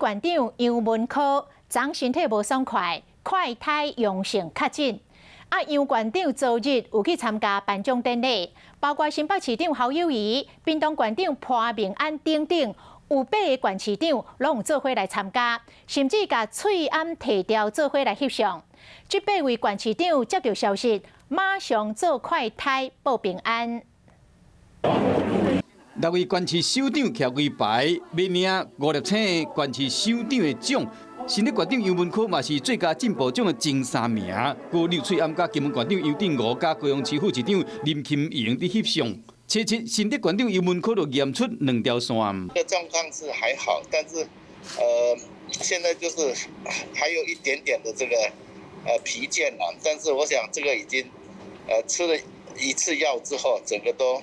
縣長楊文科昨身體無爽快，快篩陽性確診。啊，楊縣長昨日有去參加頒獎典禮，包括新北市長侯友宜、屏東縣長潘孟安等等，有八个縣市長攏有做伙來參加，甚至共喙罨提掉做伙來翕相。這八位縣市長接到消息，馬上做快篩報平安。六位縣市首長徛規排，欲領五粒星縣市首長的獎。新竹縣長楊文科嘛是最佳進步獎的前三名，閣劉翠頷佮金門縣長楊振武佮高雄市副市長林钦榮佇翕相。初七，新竹縣長楊文科就驗出兩條線。這狀況是還好，但是，現在就是還有一點點的這個，疲倦啦。但是我想這個已經，吃了一次藥之後，整個都，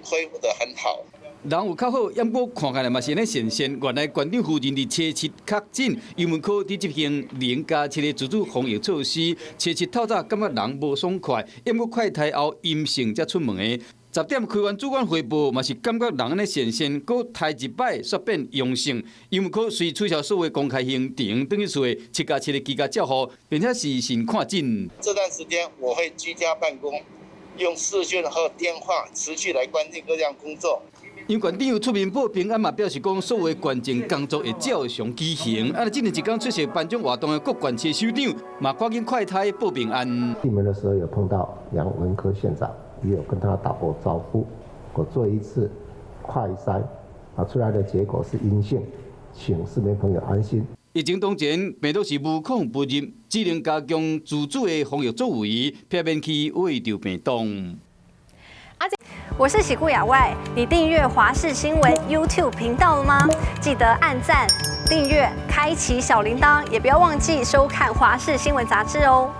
恢復得很好。人有較好，毋過看起來嘛是按呢神仙。原來縣長夫人佇初七確診，楊文科佇執行0+7的自主防疫措施。初七透早感覺人無爽快，毋過快篩後陰性才出門的。10點開完主管匯報，嘛是感覺人按呢神仙，閣篩一擺煞變陽性。楊文科遂取消所有公開行程，轉去厝的7+7的居家照護，並且視訊看診。這段時間我會居家辦公，用視訊和電話持續來關心各項工作。楊縣長出面報平安嘛，表示講所有縣政工作會照常舉行。啊，這兩一工出席頒獎活動的各縣市首長嘛，趕緊快篩報平安。進門的時候有碰到楊文科縣長，也有跟他打過招呼。我做一次快篩，啊，出來的結果是陰性，請市民朋友安心。疫情當前，病毒是無孔不入，只能加強自主的防疫作為，避免去秽著病毒。我是喜顧雅外，你訂閱華視新聞 YouTube 頻道了嗎？記得按讚、訂閱、開啟小鈴鐺，也不要忘記收看華視新聞雜誌哦。